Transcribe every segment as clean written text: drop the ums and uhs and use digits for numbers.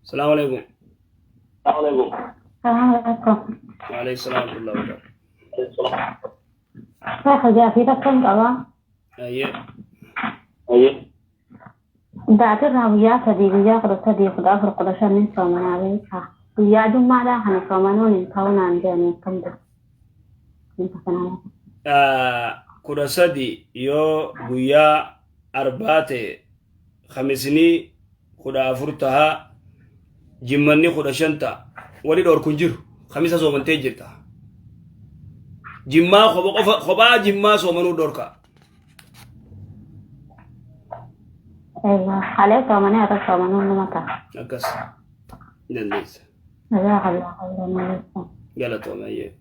Salaamu alaikum. Salaamu alaikum. Wa alaikum salaam wa rahmatullahi wa barakatuh. Sheekha gaafii tokkon qaba. Ayyee. Baatirraa guyyaa 3 guyyaa 13 14 15 nin soomanaa beekaa. Guyyaa jummaadhaa kana soomanuun hin ta'u naan jedhanii akkam godhu? Wanta kanaa. 13 yoo guyyaa arbaa ta'e khamisnii 14 taha jimmanni 15 ta'a wani dhorku hin jiru kamisa soomantee jirta jimmaa kopha qofa kophaa jimmaa soomanuu dhorka. Egaa halee soomanii har'a soomanuun numa ta'a. Akkas ni dandeessa. Jazakallah khayran alaikum. Galatooma ayyee.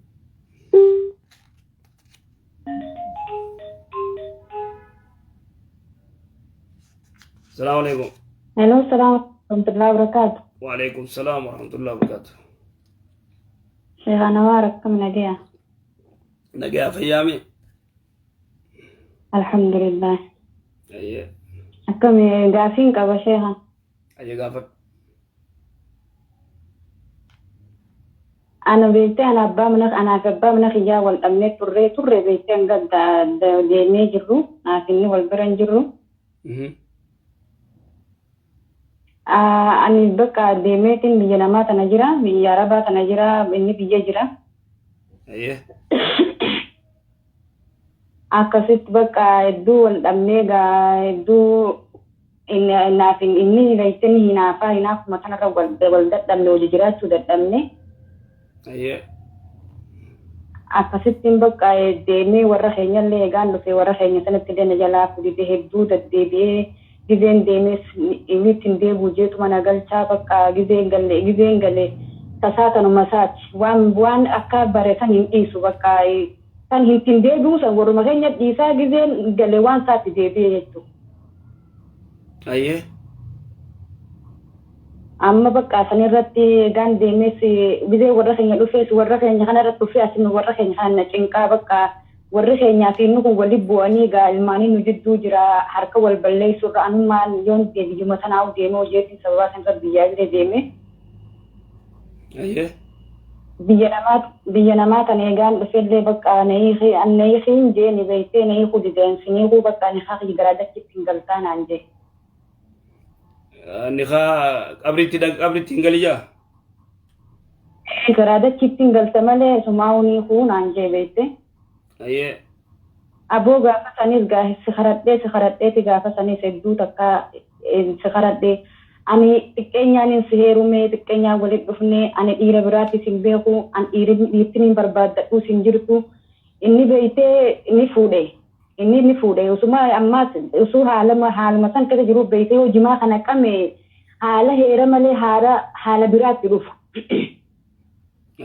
Salaamu alaikum. Hello, salaam warahmatullahi wabarakatuh. Wa alaikum salaam wa rahmatullahi wa barakatuh. Sheekh Anwaar akkam nagaya? Nagayaa fayyaami. Alhamdulillah. Ayyee. Akkam gaafiin qaba Sheekha. Ayyee gaafadhu. Ana beektee ana abbaa mana anaa fi abbaa mana kiyyaa wal dhabnee turree turre beektee hanga deemee jirru naaf inni wal bira hin jirru. Ani bakka deemeetiin biyya namaa tana jira biyya arabaa tana jira inni biyya jira. Ayyee. Akkasitti bakka hedduu wal dhabnee gaa hedduu naaf inni beekte ni hinaafaa hinaafuma kanarra wal dadhabne hojii jiraachuu dadhabne. Ayyee. Akkasittiin bakka deemee warra keenyallee eegaan dhufe warra keenya sanatti illee na jalaa fudite hedduu deddeebi'ee gizeen deemees inni ittiin deebi'u jeetuma na galchaa bakka gizeen galle gizeen gale tasaa tanuma isaati waan akka bare san hin dhiisu bakka san hin ittiin deebi'u san warruma keenya dhiisaa gizeen gale waan isaatti deebi'e jechuudha. Ayyee. Amma bakka san irratti eegaan deemees gizee warra keenya dhufees warra keenya kana irratti dhufee asin warra keenya kana na cinqaa bakka warri keenyaa fi inni kun wali bu'anii egaa ilmaanii nu jidduu jira harka wal balleessuu irra anummaan yoon biyyuma sanaa deemee hojeetiin sababaa san irra biyyaa illee deeme. Ayyee. Biyya namaa tana eegaan dhufellee bakka na hiikiin jeeni beektee na hiikuu dideen sin hiikuu bakka ni haa garaa dachitti hin galtaa naan jee. Nikaa qabritti qabritti hin galiyyaa? Garaa dachitti hin galta malee sumaa'uu ni hiikuu naan jee beekte. Ayyee. Aboo gaafa sanis si karadhee si karadheeti gaafa sanis hedduu takka si karadhee ani xiqqeenyaanin si heerumee xiqqeenyaan walitti dhufnee ani dhiira biraattis hin beeku an dhiirtiin hin barbaaddadhuus hin jirtu inni beeytee ni fuudhe. Inni ni fuudhe osuma ammaas osoo haalama haaluma san keessa jiru beeytee yoo jimaa kana qame haala heera malee haala haala biraatti dhufa.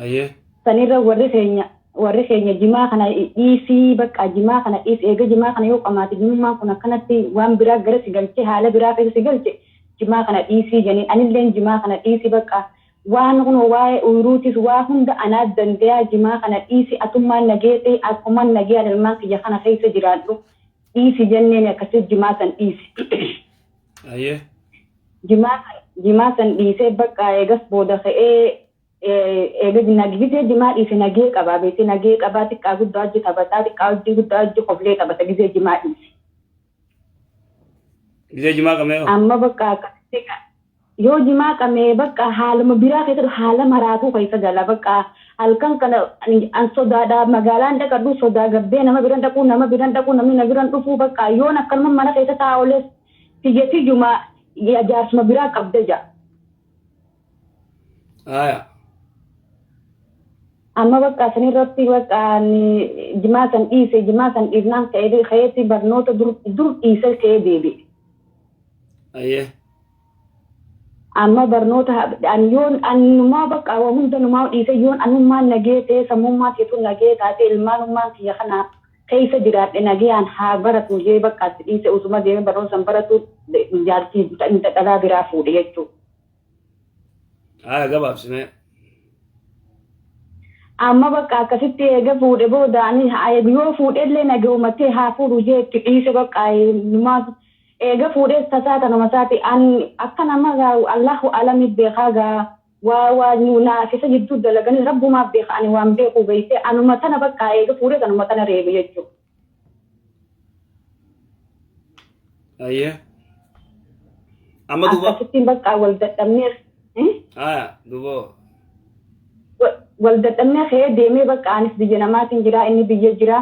Ayyee. Sanirra warri keenya jimaa kana dhiisii bakka jimaa kana dhiisi eega jimaa kana yoo qamaate jimummaan kun akkanatti waan biraa gara si galche haala biraa keessa si galche jimaa kana dhiisii jenneen anilleen jimaa kana dhiisii bakka waan kun waa'ee uyiruutis waa hunda anaa danda'a jimaa kana dhiisi atummaan nageete akkumaan nagee ilmaan kiyya kana keessa jiraadhu dhiisi jenneen akkasii jimaa san dhiisi. Ayyee. Jimaa san dhiisee bakka eegas booda ka'ee eega gisee jimaa dhiise nagee qabaa beekte nagee qabaa xiqqaa guddaa hojii taphataa xiqqaa hojii guddaa hojii koflee taphata gisee jimaa dhiise. Gisee jimaa qabee hoo? Amma bakka akkasitti yoo jimaa qabee bakka haaluma biraa keessa haala maraatuu keessa gala bakka halkan kana an sodaadha magaalaan dhaqadhu sodaa gabbee nama biran dhaquu nama biran dhaquu namni na biran dhufuu bakka yoon akkanuma mana keessa taa'oles tiyya tiyyuma jaarsuma biraa qabda ja'a. Aya. Amma bakka sanirratti bakka jimaa san dhiise jimaa san dhiisnaan ka'eeti barnoota dur dhiise ka'ee deebi'e. Ayyee. Amma barnoota ani yoon anumaa bakka waa hunda numaa dhiise yoon anummaan nagee ta'e sammummaa tiitu nagee taate ilmaanummaan kiyya kana keessa jiraadhe nagayaan haa baratu jee bakka itti dhiise usuma deemee barnoota san baratu jaartii dhalaa biraa fuudhe jechuudha. Aya gabaabsime. Amma bakka akkasitti eega fuudhe booda ani yoo fuudhellee nagayumatee haa fuudhu jee itti dhiise bakka numaa Eega fuudhees tasaa tanuma isaati an akka nama gaa Allahu alami beekaa gaa waa waa naaf isa jidduu dalaganis rabbumaaf beeka ani waan beeku beeyte anuma tana bakka eega fuudhees anuma tana reebe jechuudha. Ayyee. Amma duuba. Akkasittiin bakka wal dadhabnee Aya duuba. Wal dadhabnee ka'ee deemee bakka anis biyya namaatiin jira inni biyya jira.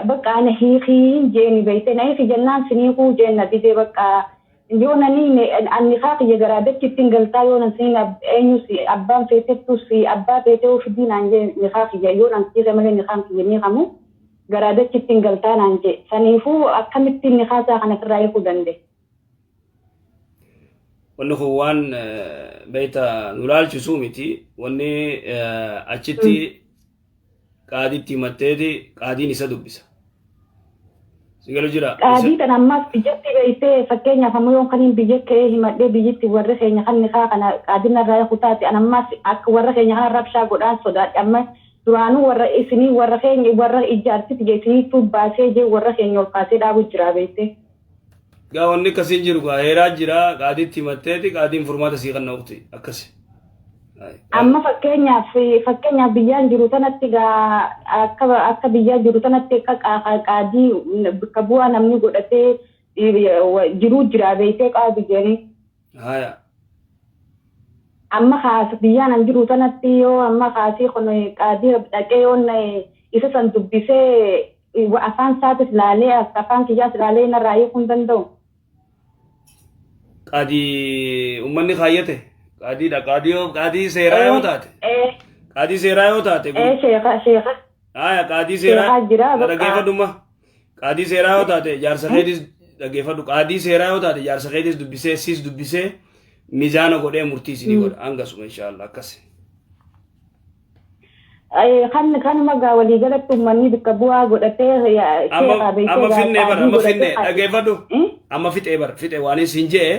Bakka ana hiikiin jeeni beeyte na hiiki jennaan siniikuu jeen na didee bakka yoo nani anni kaa kiyya garaa dachittiin galtaa yoo nan siniin eenyu si abbaan feetettu si abbaa feetee fidii naan jee nikaa kiyya yoo nan siike malee nikaan kiyya ni kamu garaa dachittiin galtaa naan jee saniifuu akkamittiin nikaa isaa kana sirraa hiikuu danda'e. Wanni kun waan beekta nu laalchisuu miti. Wanni achitti qaadiitti himatteeti qaadiin isa dubbisa. Si galu jira. Qaadii tan ammas biyyatti beeytee fakkeenyaaf ammoo yoon kaniin biyya ka'ee himadhee biyyatti warri keenya kan nikaa kana qaadiin irraa hiiku taate an ammas akka warra keenya kana rabshaa godhaan sodaadhe amma duraanuu warra isinii warra keenya warra ijaartiti isiniitu baasee jee warra keenya ol kaasee dhaabu jira beeytee. Gaa wanni akkasiin jiru gaa heeraa jira qaadiitti himatteeti qaadiin furmaata sii kanna uqti akkasi. Amma fakkeenyaaf biyyaan jiru tanatti gaa akka biyyaan jiru tanatti akka qaadii bakka bu'aa namni godhatee jiruu jira beeytee qaadi jedhanii. Haya. Amma kaas biyyaan an jiru tanatti yoo amma kaasii kun qaadii dhaqee yoo isa san dubbisee afaan isaatis laalee afaan kiyyaas laalee narraa hiikuu hin danda'u. Qaadii uummanni kaayyate qaadiidha qaadii yoo qaadii seeraa yoo taate qaadii seeraa yoo taate Sheeka sheeka. Haya qaadii seeraa Sheekaa jira na bakka. dhaggeeffadhumma qaadii seeraa yoo taate jaarsa keetis dhaggeeffadhu qaadii seeraa yoo taate jaarsa keetis dubbisee siis dubbisee mizaana godhee murtii isinii godha hangasuma inshaallah akkas. Kan kanuma gaa walii galatti uummanni bakka bu'aa godhatee Amma sheekaa beektee amma gaa finnee bar qaadii amma godhatee finnee dhaggeeffadhu amma fixee bar fixee waan isin je'e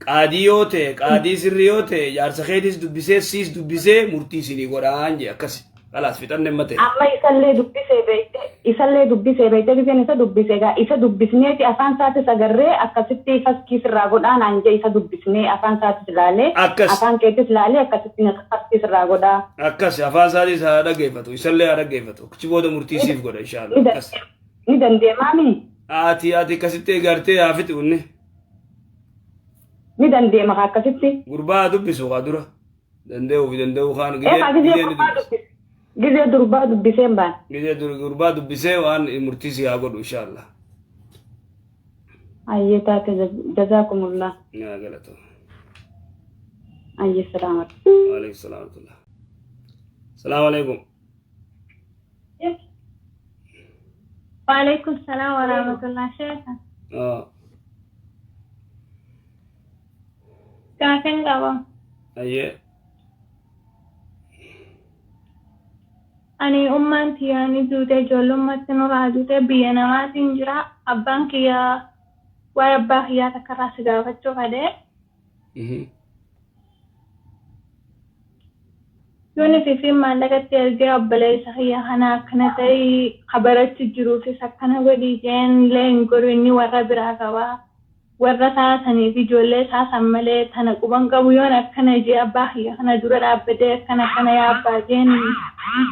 qaadii yoo ta'e qaadii sirrii yoo ta'e jaarsa keetis dubbisee siis dubbisee murtii isinii godhaan jee akkasi khalaas fixanne amma ta'e. Amma isallee dubbisee beekte isallee dubbisee beekte giseen isa dubbise gaa isa dubbisneeti afaan isaatis agarree akkasitti faskii sirraa godhaa naan jee isa dubbisnee afaan isaatis ilaalee Akkas. afaan keetis ilaalee akkasitti faskii sirraa godhaa. Akkas afaan isaatis haa dhaggeeffatu isallee haa dhaggeeffatu achi booda murtii siif godha inshaallah akkas. Ni dandeemaami Ati akkasitti eegartee haa fixu inni. Ni dandeema kaa akkasitti. Gurbaa haa dubbisu haa dura danda'uu fi danda'uu kaan Kaa gizee gizee ni durbaa dubbisa. dubbise. Gizee durbaa dubbisee hin baane. Gizee gurbaa dubbisee waan murtii si haa godhu inshaallah. Ayyee taate jazaakumullah. Naa galatoo. Ayyee salaam alaikum. Waalaikum salaam wa rahmatullah. Salaamu alaikum. Waalaikum salaam wa rahmatullah sheeka. Gaafin qaba. Ayyee. Ani ummaan tiyyaa ni duute ijoollummaatti nurraa duute biyya namaatiin jira. Abbaan kiyyaa waa'ee abbaa kiyyaa takka irraa si gaafachuu fedhe. Yoon fi maallaqatti ergee obboleessa kiyya kana akkana ta'ii kabarachi jiruufis akkana godhii jeen illee hin godhu inni warra biraa qaba. Warra taasaniif ijoollee taasan malee tana quban qabu yoon akkana jee abbaa kiyya kana dura dhaabbatee akkana akkana yaa abbaa jeen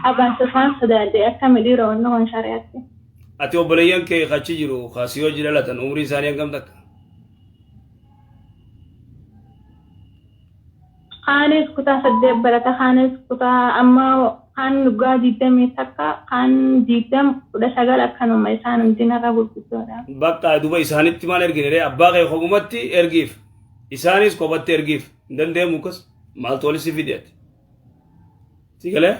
abbaan sasaan sodaadhe akkami dhiira wanni kun shari'aatti. Ati obboleeyyan kee achi jiru kaasii hojii dhalatan umrii isaanii hangam takka? Kaanis kutaa 8 barata kaanis kutaa amma kaan dhugaa 21 kaan 20 19 akkanuma isaan hundinarra gurguddoodha. Bakka duba isaanitti maal ergine ree abbaa kee kophumatti ergiif isaanis kophatti ergiif hin danda'amu akkas maaltu walitti si fide ati? Si galee?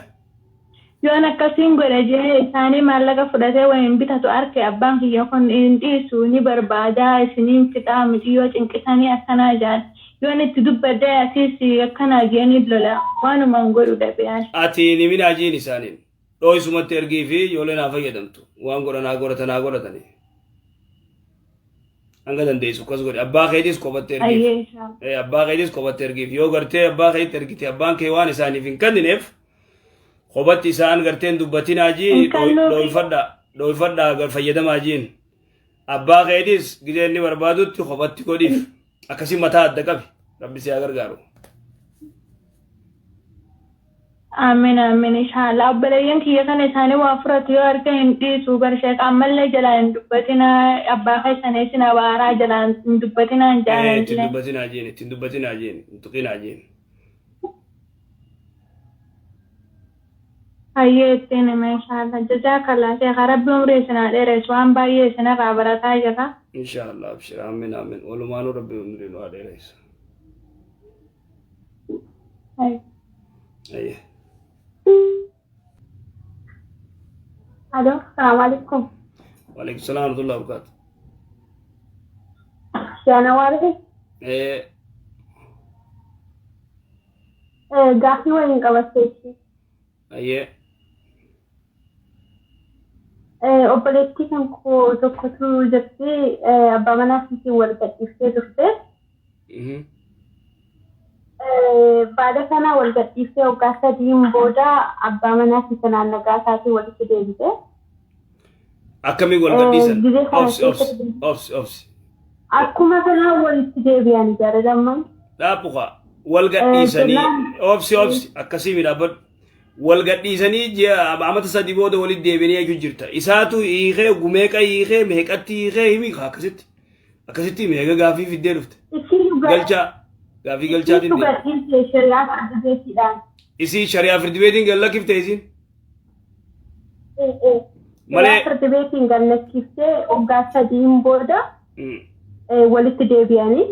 Yoon akkasiin godhe jee isaanii maallaqa fudhatee wayin bitatu arke abbaan kiyya kun hin dhiisu ni barbaadaa isiniin fixaa miciyyoo cinqisanii akkanaa jaan yoon itti dubbadde asiis akkanaa jeeni lola waanumaan godhu dhabe ani. Ati ni minaajiin isaaniin dhooysumatti ergii fi ijoolleen haa fayyadamtu waan godhan haa godhatan haa godhatanii. Hanga dandeessu akkas godhi abbaa keetis kophatti ergiif. Ayyee inshallah. Abbaa keetis kophatti ergiif yoo gartee abbaa keetti ergite abbaan kee waan isaaniif hin kennineef kophatti isaan garteen dubbatinaa jii Hin kennuufi. dhooyfadhaa fayyadamaa jiin. Abbaa keetis gizee inni barbaadutti kophatti godhiif. Akkasii mataa adda qabi. Rabbi si haa gargaaru. Amiin amiin inshallah. Obboleeyyan kiyya kana isaanii waa furatu yoo argan hin dhiisu barsheeqa ammallee jalaa hin dubbatina abbaa keessan isin abaaraa jalaa hin dubbatina hin Ittiin jaalallee. dubbatinaa jeen, ittiin dubbatinaa jeen, hin tuqinaa jeen. Hayyee ittiin hima inshallah. Jazakallah sheekha rabbi umrii isin haa dheeressu waan baay'ee isinirraa barataa jirra. Inshaallah abshir amiin amiin. Walumaanuu rabbi umrii nu haa dheeressu. Hayyee. Ayyee. Alo, salaamu alaikum. Waalaikum salaam warahmatullahi wabarakatuh. Shaana waarri gaaffii waliin qabatteetti. Ayyee. Obboleettii kan koo tokkotu jirti abbaa manaa isiitiin wal gadhiiftee turte. Baada kana wal gadhiiftee waggaa sadiin booda abbaa manaa isii sanaan nagaa isaatiin walitti deebite. Akkamiin wal gadhiisan? Gizee kana Obsi obsi keessatti obsi obsi. akkuma kanaa walitti deebi'an jaaladamman. Dhaabbuka wal gadhiisanii Jennaan obsi obsi akkasii midhaabbadhu. Wal gadhiisanii ji'a amata sadii booda walitti deebi'anii jechuun jirta. Isaatu hiikee gumeeqa hiikee meeqatti hiikee himi akkasitti. Akkasitti meeqa gaafii fiddee dhufte. Isiin Galchaa gaafii galchaatiin isiin deema. gadhiise shari'aa firdi beetiidhaan. Isii shari'aa firdi beetiin gad lakkifte isiin. Shari'aa Malee firdi beetiin gad lakkiftee waggaa sadiin booda walitti deebi'anii.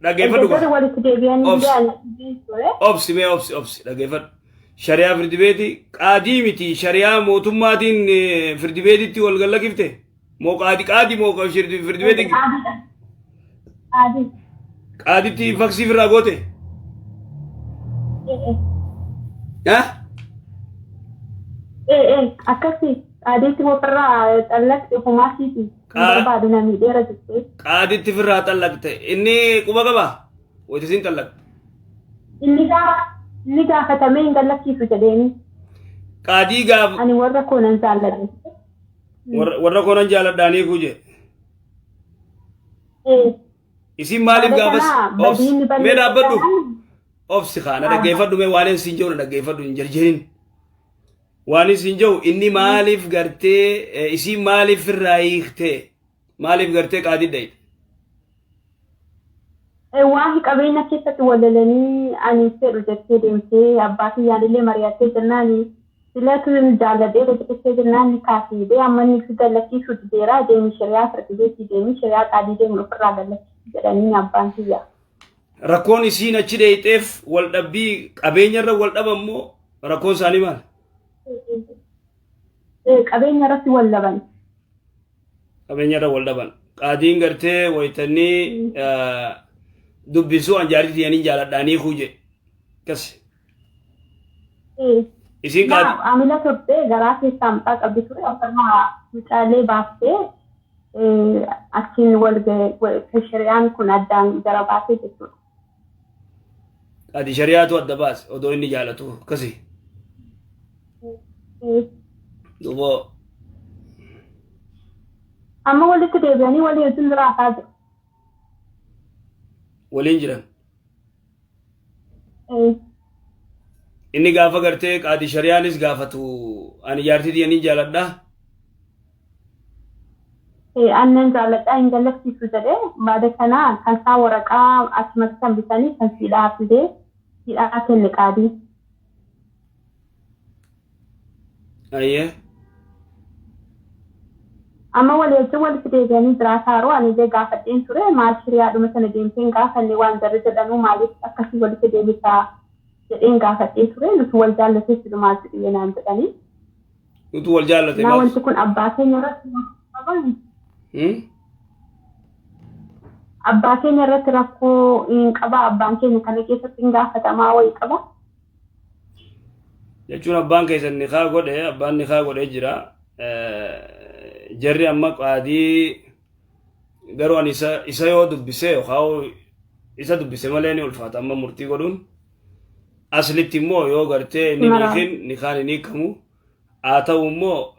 Dhaggeeffadhu Erga gaa. walitti deebi'anii Obsi. illee ture. Obsi mee obsi obsi dhaggeeffadhu. Shari'aa firdi beetii qaadii miti shari'aa mootummaatiin firdi beetitti wal gad lakkifte. Moo qaadii qaadii moo firdi beetiin Qaadiidha. Qaadii. qaaditti faksii firraa goote. Ha? Akkasi qaadiitti ofirraa xallaqte ofumaasiiti. Hin barbaadu na miidheera jettee. Qaaditti firraa xallaqte. Inni quba qabaa? Wayita isiin xallaqte. Inni gaafatamee hin gallakkiisu jedheeni. Qaadii gaaf Ani warra koo nan jaalladha. Warra koonan jaaladhaanii kuje. Isin maaliif Baada gaafas kana obsi badiin mee balleessu dhaabbadhu kanaan obsi kaana dhaggeeffadhu mee waan siin jiru na dhaggeeffadhu hin jarjarin. Waan isin jiru inni maaliif gartee isiin maaliif irraa hiiktee maaliif gartee qaadii dhayite. Waan qabeenya keessatti walalanii ani fedhu jettee deemtee abbaa kiyyaan illee mari'attee jennaan filatu jaalladhee jettee jennaan ni kaasee amma inni si gallachiisu dideera deemi shari'aa firdi beetii deemi shari'aa qaadii deemi ofirraa gallachiisu jedhanii abbaan kiyya. Rakkoon isiin achi dheeyxeef wal dhabbii qabeenyarra wal dhaban moo rakkoon isaanii maal? Qabeenya irratti wal dhaban. Qabeenyarra wal dhaban. Qaadiin gartee wayitanii dubbisuu an jaartii tiyanii jaaladhaanii kuje. Kas. Isiin qaadii. Amila turte garaa keessaa mucaa qabdi ture ofirraa mucaalee baaftee achiin wal shari'aan kun addaan gara baasee jechuudha. Qaadii shari'aatu adda baase odoo inni jaalatu akkasi. Duuba Amma walitti deebi'anii walii wajjin jiraataa jiru. Waliin jiran. Inni gaafa gartee qaadii shari'aanis gaafatu ani jaartii tiyanii jaaladha. Annan jaalladhaa hin gallachiisu jedhee baada kana kan isaa waraqaa achumatti hambisanii kan siidhaa fidee siidhaa kenne qaadii. Ayyee. Amma walii wajjin walitti deebi'anii jiraataa yeroo ani illee gaafadheen ture maal shiriyaadhuma sana deemteen gaafanne waan jarri jedhanuu maaliif akkasii walitti deebisaa jedheen gaafadhee ture nuti wal jaallatee jiru maal jedhu naan jedhanii. Nuti wal jaallate Naa maal? wanti kun abbaa keenya irratti qaban abbaa keenya irratti rakkoo hin qaba abbaan keenya kana keessatti hin gaafatamaa wayii qaba. Jechuun abbaan keessan nikaa godhe abbaan nikaa godhee jira. Jarri amma qaadii garuu ani isa yoo dubbise yookaan isa dubbise malee ni ulfaata amma murtii godhuun. Aslitti immoo yoo gartee inni Mara. niikin nikaan hin hiikamu. Haa ta'u immoo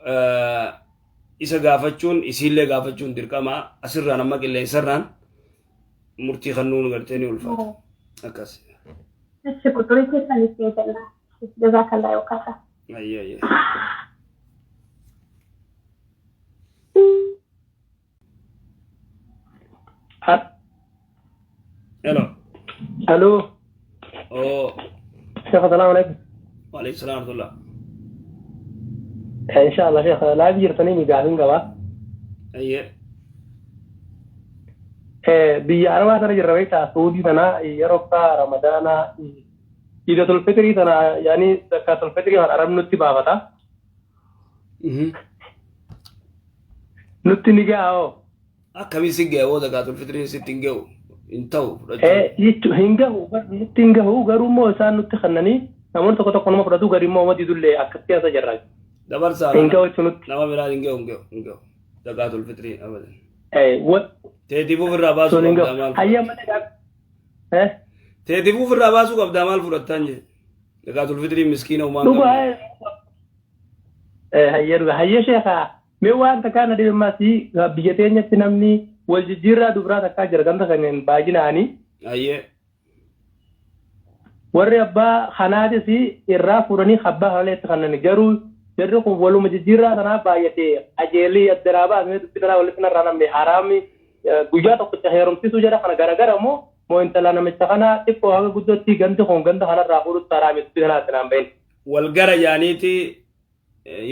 Isa gaafachuun isiillee gaafachuun dirqama. Asirraan amma qilleensarraan murtii kennuun gartee ni ulfaata. Akkas. Ishi quxurii keessan ittiin kenna. Jazaakallaa yookaasa. Ayyee ayyee. Hello. Aloo, Oo. Sheekh, assalaamu alaikum. Waalaikum salaam wa rahmatullah. Insha Allah Sheekh, live jirtanii gaafiin qabaa. Ayyee. Biyya Arabaa tana jirra beektaa, Suudii tana yeroo akka Ramadaanaa, Iidatul Fitrii tana, yaani Zakaatul Fitrii kan Arabni nutti baafata. Nutti ni ga'a hoo? Akkamiin si ga'a hoo zakaatul fitriin sitti hin ga'u? Hin ta'u fudhachuun. Jechuun hin gahu, nutti hin gahu, garuu immoo isaan nutti kennanii namoonni tokko tokko nama fudhatu, gari immoo uma didullee akkatti keessa jirra. Dabarsaa Hin gahu jechuun nutti. Nama biraa hin gahu, hin gahu, hin gahu. Zakaatul fitrii abadan. Wa Teetiif ofirraa baasuu sun hin qabdaa gahu. maal Hayya fudhatta? malee gaaf. Teetiif ofirraa baasuu qabdaa maal fudhattaan jee? Zakaatul fitrii miskiina homaa hin Dhugaa. qabne. Hayyee, dhugaa. Hayyee sheekaa, mee waan takkaa na dhibee biyya teenyatti namni wal jijjiirraa dubaraa takkaa jira ganda kanneen baay'inaanii. Ayyee. Warri abbaa kanaatis irraa fuudhanii abbaa kanaleetti kanneen, garuu jarri kun waluma jijjiirraa sanaa baay'atee ajeelii addanaa baasnee dubbii tanaa walitti narraa namni haraami guyyaa tokkicha heerumsiisuu jedha kana garagara moo moo intala namicha kana xiqqoo haga guddootti gandi kun ganda kanarraa fuudhutti haraami dubbii tanaa addanaan bahin. Wal gara jaaniiti,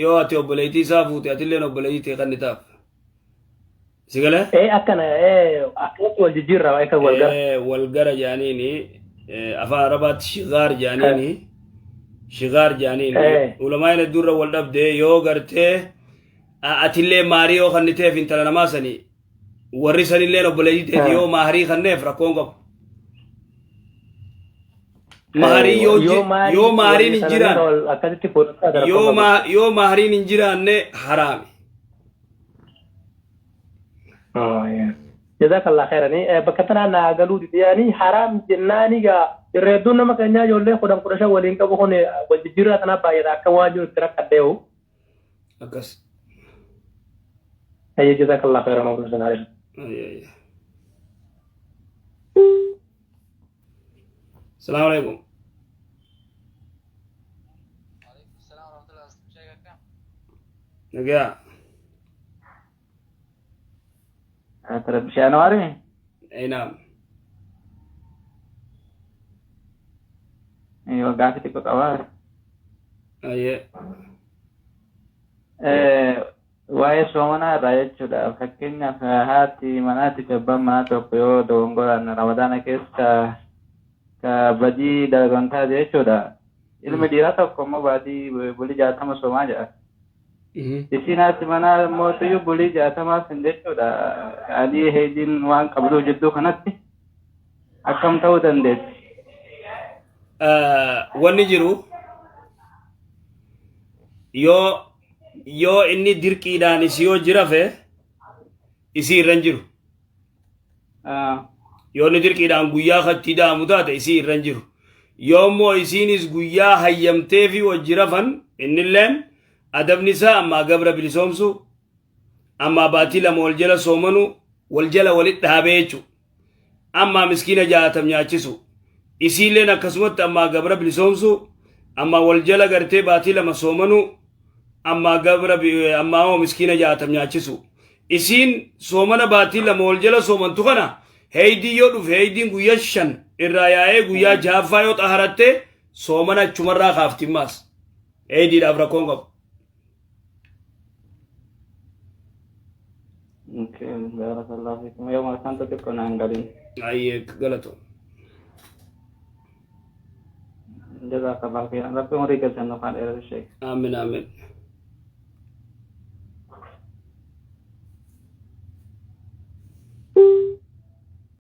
yoo ati obboleettii isaa fuute atilleen obboleettii ta'e kan ni taaf. Si galee? Ee, akkana, akkanatti wal jijjiirraa akka wal gara. Wal gara jaaniini, afaan Arabaatti shigaar jaaniini, shigaar jaaniini. Ulamaan hedduurra wal dhabde, yoo gartee atillee maarii yoo kanniteef intala namaa sanii, warri sanilleen obboleettii ta'e yoo maarii kanneef rakkoon qabu. Maarii yoo yoo maariin hin jiraan akkasitti fuudhata. Yoo maariin hin jiraanne haraami. Jazakallah khairani. Bakka tanaa naa galuu dide, haraam jennaani gaa irra hedduun nama keenyaa ijoollee 10 15 waliin qabu kun wal jijjiirraa tanaa baay'ata akka waan jiru itti rakkadheehu. Akkas. Ayyee, jazakallah khairan wa rahmatullahi. Ayyee. Salaamu alaikum. Alaikum salam wa rahmatullah. Sheekh, akkam? Nagaa. Rabbi Anwaari? Ee, naam. Gaaffii xiqqoo qabaa. Ayyee. Waa'ee soomanaa irraa jechuudha. Fakkeenyaaf haati manaatii fi abbaan manaa tokko yoo dogongoraan Ramadaana keessa ka badii dalagan taate jechuudha. Ilmi dhiiraa tokko immoo baatii bulii 60 soomaa jedha. Isiin haati manaa mootiyyuu bulii 60 sin jechuudha. Adii heejiin waan qabduuf jidduu kanatti akkam ta'uu dandeessi? Wanni jiru, yoo inni dirqiidhaan isii yoo jirafe isii irra hin jiru. Yoo inni dirqiidhaan guyyaa katti da'amu taate isii irra hin jiru. Yoo immoo isiinis guyyaa hayyamtee fi wajji rafan, innilleen adabni isaa ammaa gabra bilisoomsu, ammaa baatii 2 wal jala soomanu, wal jala walit dhaabee jechuudha. Ammaa miskiina 60 nyaachisu. Isiilleen akkasumatti ammaa gabra bilisoomsu, ammaa wal jala gartee baatii 2 soomanu, ammaa gabra ammaa hoo miskiina 60 nyaachisu. Isiin soomana baatii 2 wal jala soomantu kana heeydii yoo dhufe, heeydiin guyyaa 5 irraa yaa'ee guyyaa jahaffaa yoo xaharatte soomana achumarraa kaafti maas. Heeydiidhaaf rakkoon qabu. Okay, barakallahu fiikum. Yoo maqaan xiqqoo naan galin. Ayyee, galatoo. Jazakallahu khairan. Rabbi umurii keessan nuuf haa dheeratu, Sheekh. Aamin, aamin.